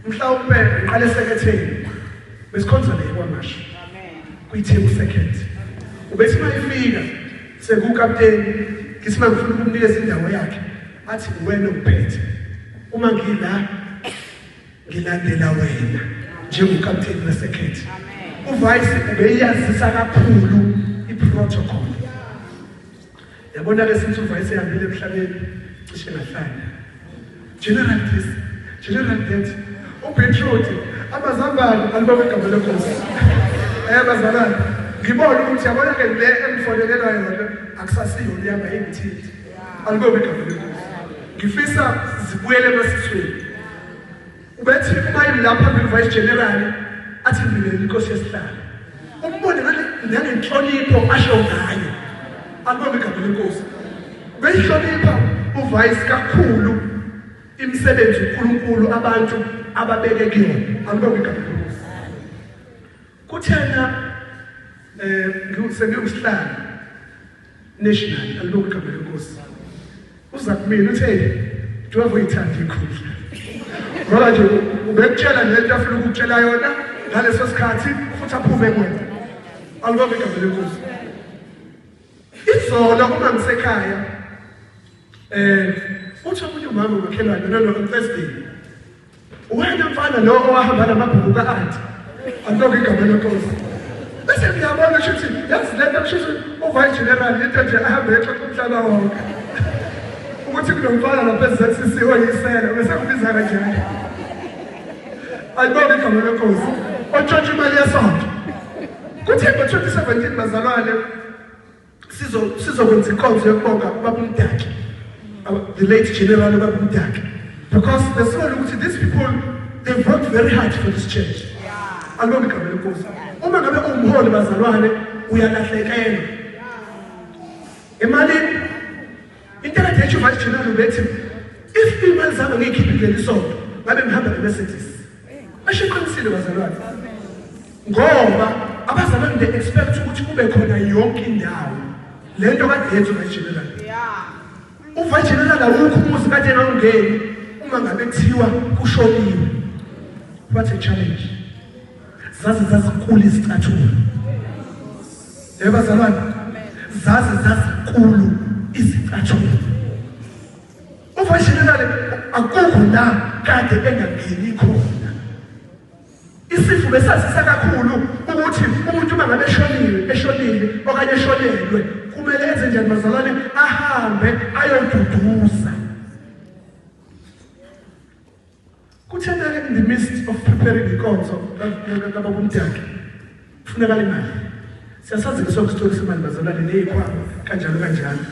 Mhlawumbe ngiqale eseketheni besikhonza naye kwamasha kwiTheku second. Ubethi uma ifika sekukapteni ngithi uma ngifuna ukumnikeza indawo yakhe athi wena ongiphethe uma ngila ngilandela wena njengokapteni wesekhethi. Uvice ubeyazisa kakhulu iprotocol. Yabona ke sithi uVice ehambile emhlabeni cishe ngahlanya. General this, general that. UBeetroot amazambane alibonge igama lenkosi. Eh bazalwane, ngibona ukuthi yabona ke le engifonelelwa yona akusasiyo liyaba ingithinti. Alibonge igama lenkosi. Ngifisa zibuyele emasisweni. Ubethi uma yimi lapha phambili vice general athi mina inkosi yesihlalo. Umbone ngale nangenhlonipho asho ngayo. Akubonge igama lenkosi. Beyihlonipha uvice kakhulu imisebenzi uNkulunkulu abantu ababeke kuyona. Akubonge igama lenkosi. Kuthena eh sengiwusihlalo national alibonge igama lenkosi. Uza kumina uthe do uyithanda ikhundla. Ngoba nje ubekutshela lento afuna ukukutshela yona ngaleso sikhathi futhi aphume kuwena. Alibonge igama lenkosi. Izolo uma ngisekhaya eh uthi omunye umama umakhelwane no no on Thursday Wena mfana lo owahamba namabhuku ka-anti alilokhu igama lenkosi. Bese ngiyabona kusho ukuthi yazi lento kusho ukuthi uvice general into nje ahambe exoxa umhlaba wonke. Ukuthi kunomfana lapha e-ZCC oyisela bese kubiza kanjalo. Alibonge igama lenkosi. Otshontsha imali yesonto. Kuthe ngo-2017 bazalwane sizokwenza inkonzo yokubonga ubaba uMdaki the late general ubaba uMdaki because besibona ukuthi these people they've worked very hard for this church. Alibonge igama lenkosi. Uma ngabe uwumholi bazalwane uyalahlekelwa emalini. Into ekade esho vice general ubethi if imali zami ngiyikhiphe kuleli sonto ngabe ngihamba nge-Mercedes. Asho iqinisile bazalwane. Ngoba abazalwane they expect ukuthi kube khona yonke indawo. Le nto kade yenziwa vice general. Uvice general awukho umuzi kade engawungeni uma ngabe kuthiwa kushoniwe. What a challenge. Zaze zazinkulu izicathulo. Yebo bazalwane. Zaze zazinkulu izicathulo. Uvashelelale akukho la kade engangeni khona. Isifo besazisa kakhulu ukuthi umuntu uma ngabe eshonile, eshonile okanye eshonelwe kumele enze njani bazalwane ahambe ayoduduza. Kuthena-ke in the midst of preparing inkonzo kababa uMdaki kufunekala imali. Siyasazi-ke sonke isitori semali bazalwane ney'khwama kanjalo kanjalo.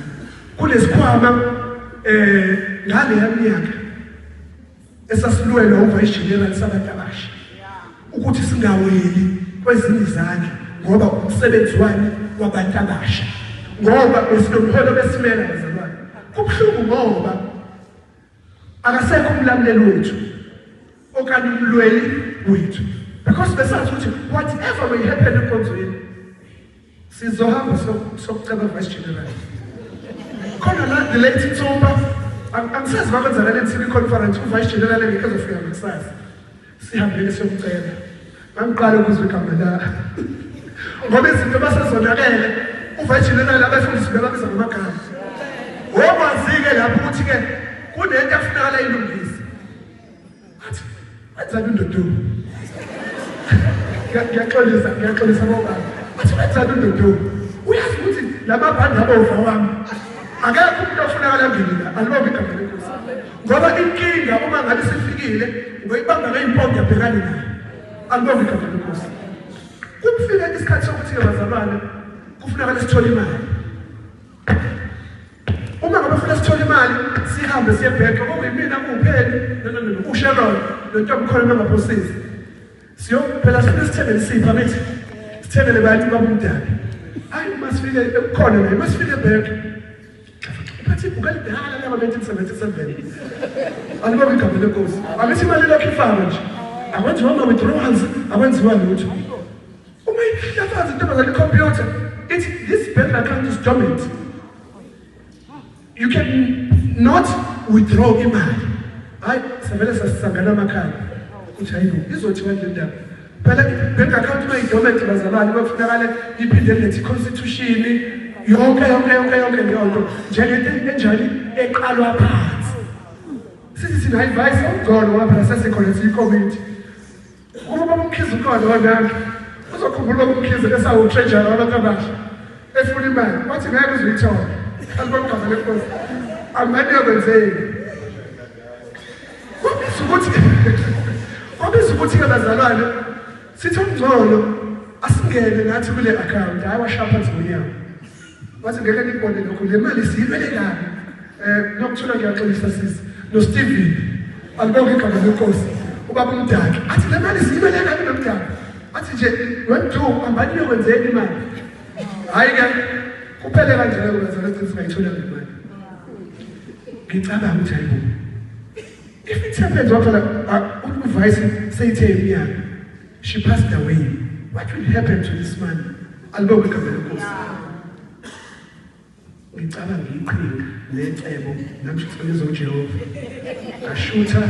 Kulesikhwama eh ngaleya minyaka esasilwelwa uvice general sabantu abasha ukuthi singaweli kwezinye izandla ngoba umsebenzi wani wabantu abasha ngoba besinomholo besimela bazalwane. Kubuhlungu ngoba Akasekho umlamuleli wethu okanye umlweli wethu because besazi ukuthi whatever may happen enkonzweni sizohamba sokuceba vice general khona la the late Tsumba angisazi bakwenzakala ethini conference uvice general engekho ezofika ngakusasa Sihambile siyomcela. Ngangiqala ukuzwa igama la. Ngoba izinto basezonakele uVirgin abefundisi bebabiza ngamagama. Wokwazi-ke lapho ukuthi-ke kunento efunakala ilungise. Athi wenzani undoduku? Ngiyaxolisa, ngiyaxolisa bobaba. Athi wenzani undoduku? Uyazi ukuthi lamabhande abomvu awami. Akekho umuntu ofunakala angene la, alibonge igama lenkosi. Ngoba inkinga uma ngabe isifikile ngoyibamba ngeyimpondo yabhekane nayo. Alibonge igama lenkosi. Kufike isikhathi sokuthi ke bazalwane kufunakala sithole imali. Uma ngabe funa sithole imali sihambe siye ebhenki okuyimina kupheli no no no uSharon nontombi khona mangaphosisi. Siyo phela sifuna sithengele isipho angithi sithengele bantu babumdala. Hayi uma sifike ekukhona naye uma sifike ebhenki Uphethe ibhuku elidala laba 1977. Alibonge igama lenkosi. Angithi imali lokhu ifakwe nje. Akwenziwa ama-withdrawals, akwenziwa lutho. Uma ihlafaza intombazane ikhompyutha ithi this bank account is dormant. You can not withdraw imali. Hayi, savele sasisangana amakhala. Uthi hayibo, izothiwa le ndaba. Phela i-bank account uma i-dormant bazalwane kufunakale iphinde lethe i-constitution yonke yonke yonke yonke leyo nto njengento enjani eqalwa phansi. Sithi thina hayi vice awugcono ngoba phela sesikhona siyikomiti. Uma ubaba uMkhize ukhona wanami uzokhumbula ubaba uMkhize esawu-treasurer wabantu abasha efuna imali wathi ngeke uze uyithole alibona igama lenkosi amani yokwenzeni kwabiza ukuthi kwabiza ukuthi-ke bazalwane sithi okungcono asingene nathi kule account hhayi washaya phansi ngonyawo wathi ngeke nikubone lokho le mali siyilwele kabi um nokuthula ngiyaxolisa sisi nosteven alibonke igama lenkosi ubaba umdaki athi le mali siyilwele kabi nomdaki athi nje wemdu hambani niyokwenzeni imali hhayi-ke kuphele kanjalo kwenzela ukuthi singayitholanga imali ngicabanga ukuthi hayibo if it happens waphela uvice seyithe iminyaka she passed away what will happen to this man alibonge igama lenkosi ngicabanga iqhinga necebo nami shuthi uJehova ngashutha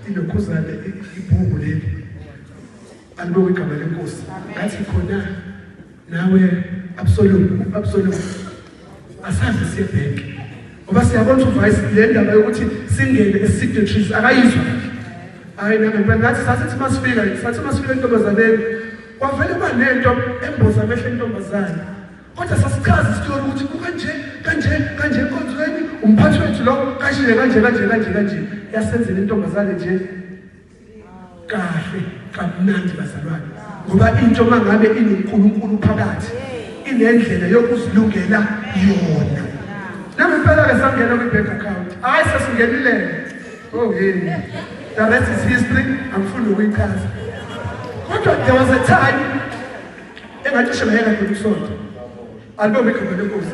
ilokhuzane ibhuku leli alibonge igama lenkosi ngathi khona nawe absolute absolute asazi siye bank ngoba siyabona ukuthi uvice le ndaba yokuthi singene e-signatories akayizwa hayi nangempela ngathi sathi masifika sathi masifika entombazaneni kwavele kuba nento emboza amehlo entombazane kodwa sasichaza isitori ukuthi kukanje kanje kanje enkonzweni umphathi wethu lo kanje kanje kanje kanje kanje yasenzela intombazane nje kahle kamnandi bazalwane ngoba into mangabe inoNkulunkulu phakathi inendlela yokuzilungela yona nami impela ke sangena kwi-bank account hayi sesingenile oh hey the rest is history angifuni ukuyichaza kodwa there was a time engacishe ngayeka khona isonto alibonge igama lenkosi.